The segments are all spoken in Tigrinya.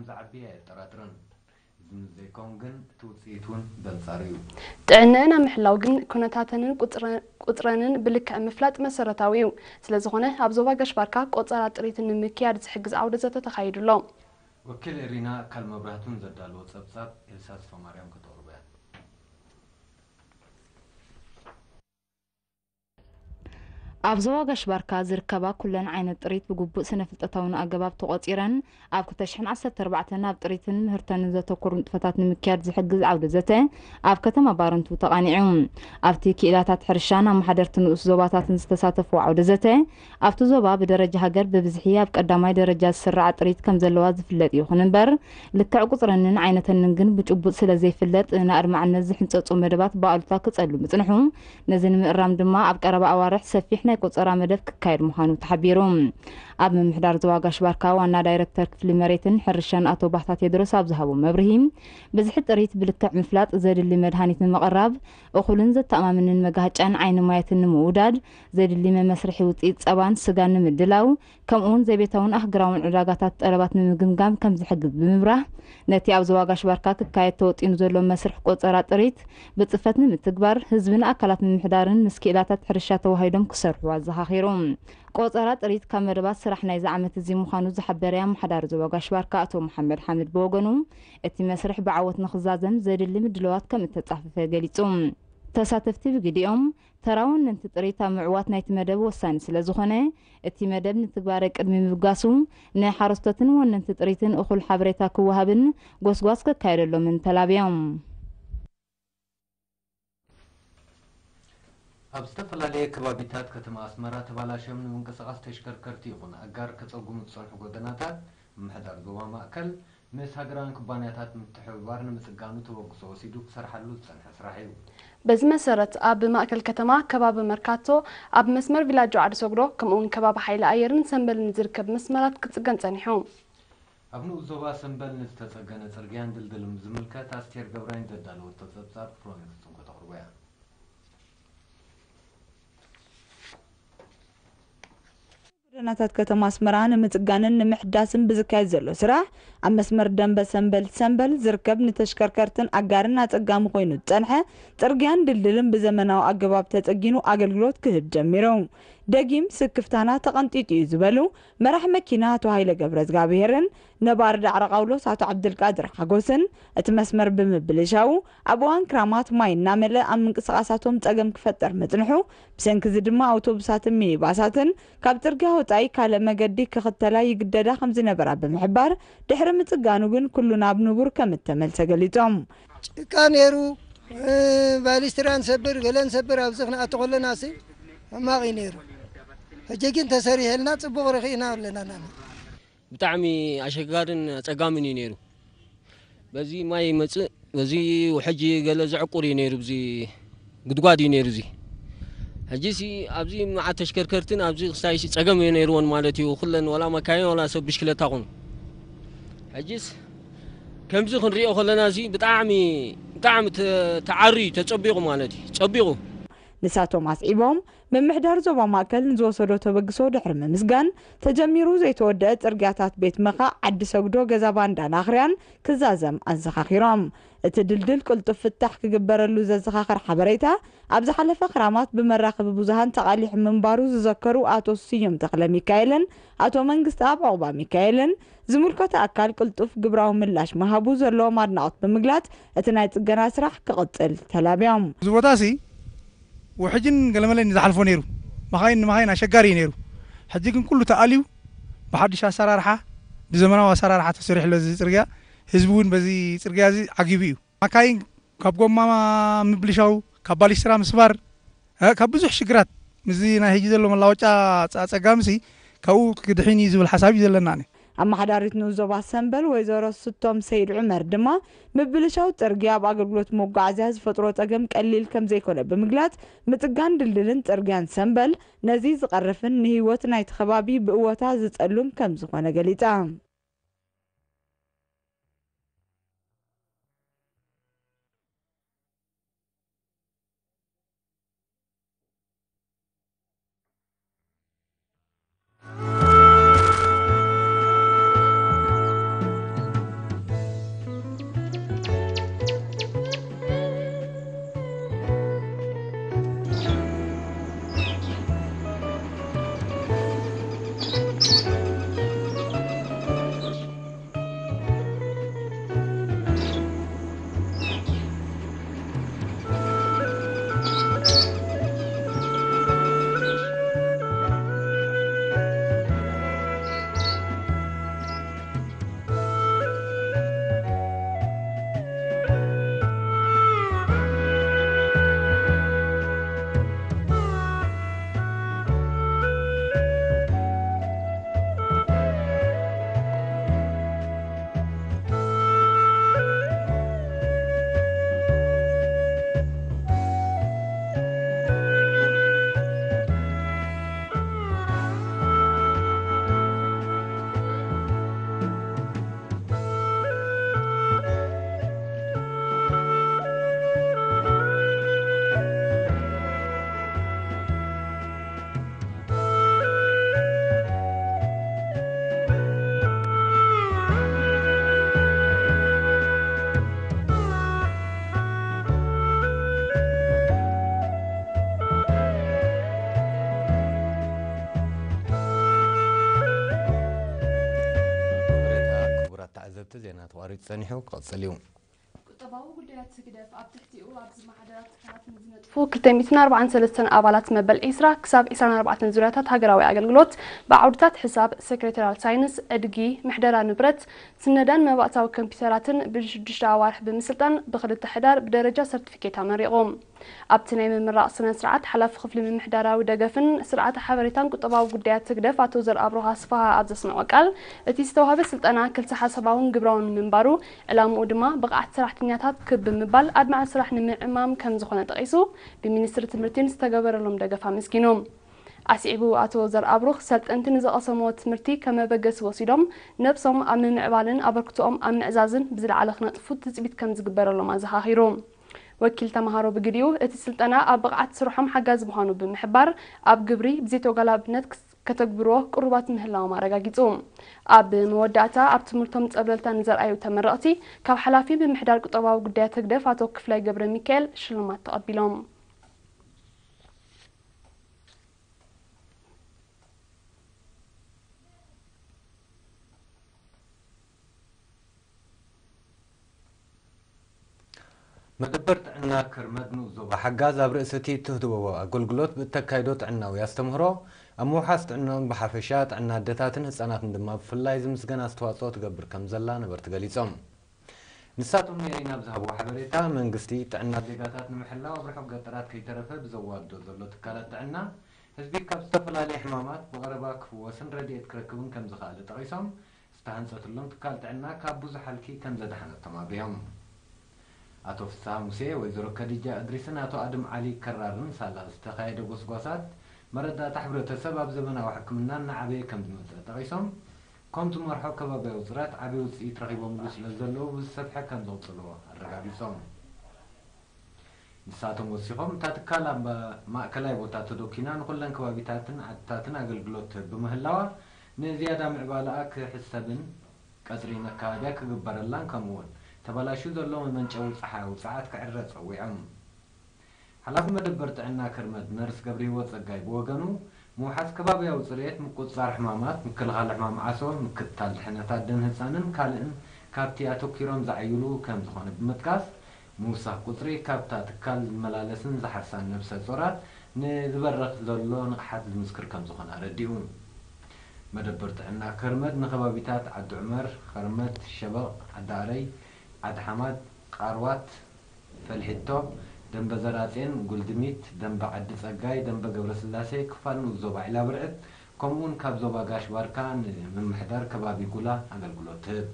ዝዓቢ ኣየጠራጥርን። እዚ ምስ ዘይከውን ግን እቲ ውፅኢት እውን በንፃሩ እዩ። ጥዕነአን ኣብ ምሕላው ግን ኩነታተንን ቁፅረ- ቁፅረንን ብልክዕ ምፍላጥ መሰረታዊ እዩ። ስለዝኾነ ኣብ ዞባ ጋሽ ባርካ ቆፀራ ጥሪት ንምክያድ ዝሕግዝ ዓውደ ዘተ ተኻይዱ ኣሎ። ወኪል ኤሪና ኣካል መብራህቱን ዘዳለዎ ፀብፃብ ኤልሳ ተስፋማርያም ከተቕርቦ እያ። ኣብ ዞባ ጋሽ ባርካ ዝርከባ ኩለን ዓይነት ጥሪት ብግቡእ ስነ ፍልጠታውን ኣገባብ ተቖጺረን ኣብ ክልተ ሽሕን ዓሰርተ ኣርባዕተን ኣብ ጥሪትን ምህርተንን ዘተኩሩ ንጥፈታት ንምክያድ ዝሕግዝ ዓውደ ዘተ ኣብ ከተማ ባረንቱ ተቓኒዑ። ኣብቲ ክኢላታት ሕርሻን ኣመሓደርቲ ንኡስ ዞባታትን ዝተሳተፍዎ ዓውደ ዘተ ኣብቲ ዞባ ብደረጃ ሃገር ብብዝሒ ኣብ ቀዳማይ ደረጃ ዝስራዕ ጥሪት ከም ዘለዋ ዝፍለጥ ይኹን እምበር ልክዕ ቁጽረንን ዓይነተንን ግን ብጭቡጥ ስለ ዘይፍለጥ ንኣድማዕነት ዝሕንጸጹ መደባት ብኣሉታ ክጸሉ ምጽንሑ ነዚ ንምእራም ድማ ኣብ ቀረባ ኣዋርሕ ሰፊሕ ናይ ቆጸራ መደብ ክካየድ ምዃኑ ተሓቢሩ። ኣብ ምምሕዳር ዞባ ጋሽ ባርካ ዋና ዳይረክተር ክፍሊ መሬትን ሕርሻን ኣቶ ባህታ ቴድሮስ ኣብ ዝሃቦ መብርሂ፣ ብዝሒ ጥሪት ብልክዕ ምፍላጥ ዘድሊ መድሃኒት ንምቕራብ፣ እኹልን ዘተኣማምንን መጋህጫን ዓይኒ ማየትን ንምውዳድ፣ ዘድሊ መመስርሒ ውፅኢት ፀባን ስጋን ንምድላው፣ ከምኡውን ዘቤታውን ኣህግራውን ዕዳጋታት ጠለባት ንምግምጋም ከም ዝሕግዝ ብምብራህ፣ ነቲ ኣብ ዞባ ጋሽ ባርካ ክካየድ ተወጢኑ ዘሎ መስርሕ ቆጸራ ጥሪት ብጽፈት ንምትግባር፣ ህዝብን ኣካላት ምምሕዳርን ምስ ክኢላታት ሕርሻ ተዋሂዶም ክሰርሑ ኣዘኻኺሩ። ቆጸራ ጥሪት ካብ መደባት ስራሕ ናይዚ ዓመት እዚ ምዃኑ ዝሓበረ ኣመሓዳሪ ዞባ ጋሽ ባርካ ኣቶ መሓመድ ሓምድ ብወገኑ፣ እቲ መስርሕ ብዓወት ንኽዛዘም ዘድሊ ምድላዋት ከም እተጻፈፈ ገሊጹ። ተሳተፍቲ ብግዲኦም፣ ተራ ወነንቲ ጥሪት ኣብ ምዕዋት ናይቲ መደብ ወሳኒ ስለ ዝኾነ፣ እቲ መደብ ንትግባረ ቅድሚ ምብጋሱ፣ ንሓረስቶትን ወነንቲ ጥሪትን እኹል ሓበሬታ ክወሃብን ጎስጓስ ክካየደሎምን ተላብዮም። ኣብ ዝተፈላለየ ከባቢታት ከተማ ኣስመራ ተባላሽዮም ንምንቅስቓስ ተሽከርከርቲ ይኹን ኣጋር ከጸግሙ ዝጸንሑ ጎደናታት ምምሕዳር ዞባ ማእከል ምስ ሃገራውያን ኩባንያታት ምትሕብባር ንምጽጋኑ ተበግሶ ወሲዱ ክሰርሓሉ ዝጸንሐ ስራሕ እዩ። በዚ መሰረት ኣብ ማእከል ከተማ ከባቢ መርካቶ ኣብ መስመር ቪላጆ ዓዲ ሰግዶ ከምኡውን ከባቢ ሓይሊ ኣየርን ሰንበልን ዝርከብ መስመራት ክጽገን ጸኒሑ። ኣብ ንኡስ ዞባ ሰንበል ንዝተጸገነ ጽርግያን ድልድልን ብዝምልከት ኣስቴር ገብራይን ዘዳለወቶ ጸብጻብ ክሮኒክስ ጽንኮ ተቕርቦ እያ። ጎደናታት ከተማ ኣስመራ ንምጽጋንን ንምሕዳስን ብዝካየድ ዘሎ ስራሕ ኣብ መስመር ደንበ ሰንበል ሰንበል ዝርከብ ንተሽከርከርትን ኣጋርን ኣጸጋሚ ኮይኑ ዝጸንሐ ጽርግያን ድልድልን ብዘመናዊ ኣገባብ ተጸጊኑ ኣገልግሎት ክህብ ጀሚሩ። ደጊም ስክፍታና ተቐንጢጡ እዩ ዝበሉ መራሕ መኪና ኣቶ ሃይለ ገብረ እግዚኣብሄርን ነባሪ ዳዕሮ ቃውሎስ ኣቶ ዓብድልቃድር ሓጎስን እቲ መስመር ብምብልሻው ኣብ እዋን ክራማት ማይ እናመልእ ኣብ ምንቅስቓሳቶም ጸገም ክፈጠር ምጽንሑ፣ ብሰንኪ እዚ ድማ ኣውቶቡሳትን ሚኒባሳትን ካብ ጽርግያ ወጻኢ ካልእ መገዲ ክኽተላ ይግደዳ ከም ዝነበራ ብምሕባር፣ ድሕሪ ምጽጋኑ ግን ኩሉ ናብ ንቡር ከም እተመልሰ ገሊጾም። ጭቃ ነይሩ፣ ባሊስትራ ንሰብር፣ ገለ ንሰብር ኣብዚ ክንኣቱ ከለና ሲ ሕማቕ እዩ ነይሩ። ሕጂ ግን ተሰሪሕልና ጽቡቕ ረኺእና ኣለና። ብጣዕሚ ኣሸጋርን ኣጸጋምን እዩ ነይሩ። በዚ ማይ ይመጽእ፣ በዚ ውሕጅ ገለ ዘዕቁር እዩ ነይሩ፣ ብዚ ጉድጓድ እዩ ነይሩ። እዚ ሕጂሲ ኣብዚ መዓት ተሽከርከርትን ኣብዚ ክሳይሲ ጸገም እዩ ነይርዎን ማለት እዩ። ኩለን ዋላ መካይን ዋላ ሰብ ብሽክለታ ኹን ሕጂስ ከምዚ ክንሪኦ ከለና እዚ ብጣዕሚ ብጣዕሚ ተ- ተዓርዩ ተጸቢቑ ማለት እዩ። ጸቢቑ። ንሳቶም ኣስዒቦም፣ ምምሕዳር ዞባ ማእከል ንዝወሰዶ ተበግሶ ድሕሪ ምምስጋን፣ ተጀሚሩ ዘይተወደአ ጽርግያታት ቤት መኻእ ዓዲ ሰግዶ፣ ገዛ ባንዳን ኣኽርያን ክዛዘም ኣዘኻኺሮም። እቲ ድልድል ቅልጡፍ ፍታሕ ክግበረሉ ዘዘኻኽር ሓበሬታ ኣብ ዝሓለፈ ክራማት ብመራኸቢ ብዙሃን ተቓሊሑ ምንባሩ ዝዘከሩ ኣቶ ስዩም ተኽለ ሚካኤልን ኣቶ መንግስቲ ኣብ ዑቕባ ሚካኤልን፣ ዝምልከቶ ኣካል ቅልጡፍ ግብራዊ ምላሽ ምሃቡ ዘለዎም ኣድናቖት ብምግላጽ፣ እቲ ናይ ጽገና ስራሕ ክቕጽል ተላብዮም። እዚ ቦታ ሲ ውሕጅን ገለመለን እዩ ዝሓልፎ ነይሩ። መኻይን ንመኻይን ኣሸጋሪ እዩ ነይሩ። ሕጂ ግን ኩሉ ተኣልዩ ብሓድሽ ኣሰራርሓ፣ ብዘመናዊ ኣሰራርሓ ተሰሪሑ ኣሎ እዚ ጽርግያ። ህዝቢ እውን በዚ ጽርግያ እዚ ዓጊቡ እዩ። መካይን ካብ ጎማ ምብልሻው፣ ካብ ባሊስትራ ምስባር፣ እ፣ ካብ ብዙሕ ሽግራት ምስዚ ናይ ሕጂ ዘሎ መላወጫ ጸ- ጸጋምሲ ካብኡ ክድሕን እዩ ዝብል ሓሳብ እዩ ዘለና። ኣመሓዳሪት ንኡስ ዞባ ሰምበል ወይዘሮ ስቶም ሰይድ ዑመር ድማ፣ ምብልሻው ጽርግያ ኣብ ኣገልግሎት መጓዓዝያ ዝፈጥሮ ጸገም ቀሊል ከም ዘይኮነ ብምግላጽ፣ ምጽጋን ድልድልን ጽርግያን ሰምበል ነዚ ዝቐርፍን ንህይወት ናይቲ ከባቢ ብእወታ ዝጸሉን ከም ዝኾነ ገሊጻ። ዜና ተቋሪጹ ጸኒሑ ክቕጽል እዩ። ቁጠባዊ ጉዳያት ህግደፍ ኣብ ትሕቲኡ ኣብ ዝመሓደራ ትካላት ንዝነጥፉ ክልተ ሚእትን ኣርባዓን ሰለስተን ኣባላት መበል ዒስራ ክሳብ ዒስራን ኣርባዕተን ዙርያታት ሃገራዊ ኣገልግሎት ብዓውድታት ሕሳብ፣ ሴክሬታሪያል ሳይንስ፣ ዕድጊ፣ ምሕደራ ንብረት፣ ስነዳን መባእታዊ ኮምፒውተራትን ብሽዱሽተ ኣዋርሕ ብምስልጣን ብክልተ ሕዳር ብደረጃ ሰርቲፊኬት ኣመሪቑ። ኣብቲ ናይ ምምራቕ ስነ ስርዓት ሓላፊ ክፍሊ ምምሕዳራዊ ደገፍን ስርዓተ ሓበሬታን ቁጠባዊ ጉዳያት ህግደፍ ኣቶ ዘርኣብሩኽ ኣስፍሃ ኣብ ዘስምዖ ቃል፣ እቲ ዝተዋህበ ስልጠና ክልተ ሓሳባውን ግብራውን ምንባሩ፣ ዕላምኡ ድማ ብቕዓት ሰራሕተኛታት ክብ ብምባል ኣድማዒ ስራሕ ንምዕማም ከም ዝኾነ ጠቒሱ፣ ብሚኒስትሪ ትምህርቲን ዝተገበረሎም ደገፍ ኣመስጊኑ። ኣስዒቡ ኣቶ ዘርኣብሩኽ፣ ሰልጠንቲ ንዝቐሰምዎ ትምህርቲ ከም መበገሲ ወሲዶም ነብሶም ኣብ ምምዕባልን ኣበርክቶኦም ኣብ ምዕዛዝን ብዝለዓለ ክነጥፉ ትጽቢት ከም ዝግበረሎም ኣዘኻኺሩ። ወኪል ተምሃሮ ብግዲኡ፣ እቲ ስልጠና ኣብ ብቕዓት ስርሖም ሓጋዚ ምዃኑ ብምሕባር፣ ኣብ ግብሪ ብዘይተጓላብነት ክስ-፣ ከተግብርዎ ቅሩባት ምህላዎም ኣረጋጊጹ። ኣብ መወዳእታ፣ ኣብ ትምህርቶም ጸብለልታ ንዘርኣዩ ተመረቕቲ፣ ካብ ሓላፊ ምምሕዳር ቁጠባዊ ጉዳያት ህግደፍ ኣቶ ክፍላይ ገብረ ሚካኤል ሽልማት ተቐቢሎም። መደበር ጥዕና ከርመድ ንኡስ ዞባ ሓጋዝ ኣብ ርእሲ እቲ እትህቦ ኣገልግሎት ብእተካይዶ ጥዕናዊ ኣስተምህሮ ኣብ ምውሓስ ጥዕናኦም ብሓፈሻ ጥዕና ኣደታትን ህጻናትን ድማ ብፍላይ ዝምስገን ኣስተዋጽኦ ትገብር ከም ዘላ ነበርቲ ገሊጾም። ንሳቶም ሜሪና ኣብ ዝሃብዎ ሓበሬታ፣ መንግስቲ ጥዕና ዜጋታት ንምሕላው ኣብ ርሑቕ ገጠራት ከይተረፈ ብዘዋልዶ ዘሎ ትካላት ጥዕና ህዝቢ ካብ ዝተፈላለዩ ሕማማት ብቐረባ ክፍወስን ረድኤት ክረክብን ከም ዝኸኣለ ጠቒሶም፣ ዝተሃንጸትሎም ትካል ጥዕና ካብ ብዙሕ ሃልኪ ከም ዘድሓነቶም ኣብሪሆም። ኣቶ ፍስሃ ሙሴ፣ ወይዘሮ ከዲጃ እድሪስን ኣቶ ኣድም ዓሊ ከራርን ሳላ ዝተኻየደ ጎስጓሳት መረዳእታ ሕብረተሰብ ኣብ ዘመናዊ ሕክምና እናዓበየ ከም ዝመጸ ጠቒሶም፣ ከም ዝመርሖ ከባብያዊ ጽሬት ዓቢ ውጽኢት ረኺቦምሉ ስለ ዘለዉ ብዝሰፍሐ ከም ዘቕጽልዎ ኣረጋጊጾም። ንሳቶም ወሲኾም፣ እታ ትካል ኣብ ማእከላይ ቦታ ተዶኪና ንኹለን ከባቢታትን ዓድታትን ኣገልግሎት ትህብ ብምህላዋ፣ ንዝያዳ ምዕባለኣ ክሕሰብን ቀጽሪ መካበብያ ክግበረላን ከምኡ'ውን ተበላሽዩ ዘሎ መመንጨዊ ጸሓያዊ ጸዓት ክዕረ ጸዊዖም። ሓላፊ መደበር ጥዕና ከርመድ ነርስ ገብረህይወት ጸጋይ ብወገኑ፣ ምውሓስ ከባብያዊ ጽሬት፣ ምቁጽጻር ሕማማት፣ ምክልኻል ሕማም ዓሶ፣ ምክትታል ድሕነት ኣደን ህጻንን ካልእን ካብቲ ኣተኲሮም ዝዓይሉ ከም ዝኾነ ብምጥቃስ፣ ምውሳኽ ቁጽሪ ካብታ ትካል ዝመላለስን ዝሓርሳን ነብሰ ጾራት ንዝበርኽ ዘሎ ንቕሓት ዝምስክር ከም ዝኾነ ኣረዲኡ። መደበር ጥዕና ከርመድ ንከባቢታት ዓዲ ዑመር፣ ከርመድ፣ ሸበቕ፣ ዓዲ ኣረይ፣ ዓዲ ሓማድ፣ ቃርዋት፣ ፈልሒቶ፣ ደንበ ዘራጼን፣ ጉልድሚት፣ ደንበ ዓዲ ጸጋይ፣ ደንበ ገብረስላሴ፣ ክፋል ንኡስ ዞባ ዒላ ብርዕድ፣ ከምኡ'ውን ካብ ዞባ ጋሽ ባርካ ንምምሕዳር ከባቢ ጉላ ኣገልግሎት ትህብ።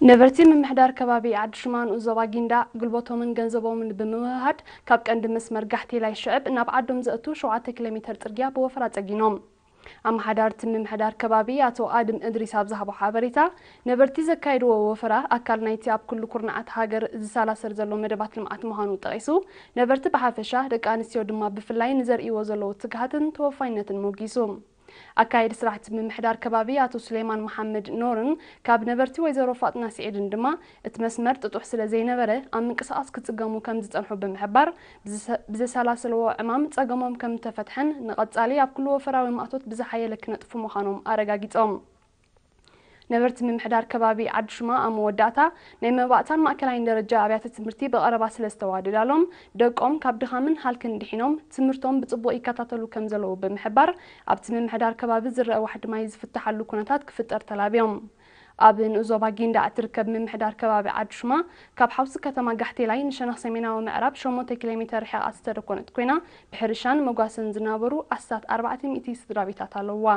ነበርቲ ምምሕዳር ከባቢ ዓዲ ሹማ ንኡስ ዞባ ጊንዳዕ፣ ጉልበቶምን ገንዘቦምን ብምውህሃድ፣ ካብ ቀንዲ መስመር ጋሕቴላይ ሽዕብ ናብ ዓዶም ዘእቱ ሸውዓተ ኪሎ ሜተር ጽርግያ ብወፈራ ጸጊኖም። ኣመሓዳርቲ ምምሕዳር ከባቢ ኣቶ ኣድም እድሪስ ኣብ ዝሃቦ ሓበሬታ፣ ነበርቲ ዘካየድዎ ወፈራ ኣካል ናይቲ ኣብ ኩሉ ኩርናዓት ሃገር ዝሰላሰል ዘሎ መደባት ልምዓት ምዃኑ ጠቒሱ፣ ነበርቲ ብሓፈሻ፣ ደቂ ኣንስትዮ ድማ ብፍላይ ንዘርእይዎ ዘለዉ ትግሃትን ተወፋይነትን ሞጊሱ። ኣካየዲ ስራሕቲ ምምሕዳር ከባቢ ኣቶ ሱሌማን መሓመድ ኖርን ካብ ነበርቲ ወይዘሮ ፋጥና ስዒድን ድማ፣ እቲ መስመር ጥጡሕ ስለ ዘይነበረ፣ ኣብ ምንቅስቓስ ክጽገሙ ከም ዝጸንሑ ብምሕባር፣ ብዝሰ-፣ ብዘሰላሰልዎ ዕማም ጸገሞም ከም ዝተፈትሐን ንቐጻሊ ኣብ ኩሉ ወፈራዊ ማእቶት ብዝሓየለ ክነጥፉ ምዃኖም ኣረጋጊጾም። ነበርቲ ምምሕዳር ከባቢ ዓዲ ሹማ ኣብ መወዳእታ፣ ናይ መባእታን ማእከላይን ደረጃ ኣብያተ ትምህርቲ ብቐረባ ስለ ዝተዋደዳሎም፣ ደቆም ካብ ድኻምን ሃልክን ድሒኖም ትምህርቶም ብጽቡቕ ይከታተሉ ከም ዘለዉ ብምሕባር፣ ኣብቲ ምምሕዳር ከባቢ ዝረአ ዋሕዲ ማይ ዝፍትሓሉ ኩነታት ክፍጠር ተላብዮም። ኣብ ንኡስ ዞባ ጊንዳዕ እትርከብ ምምሕዳር ከባቢ ዓዲ ሹማ፣ ካብ ሓውሲ ከተማ ጋሕቴላይ ንሸነኽ ሰሜናዊ ምዕራብ ሸሞንተ ኪሎ ሜተር ርሒቓ ዝተደኮነት ኮይና፣ ብሕርሻን መጓሰን ዝናበሩ ኣስታት ኣርባዕተ ሚእቲ ስድራ ቤታት ኣለውዋ።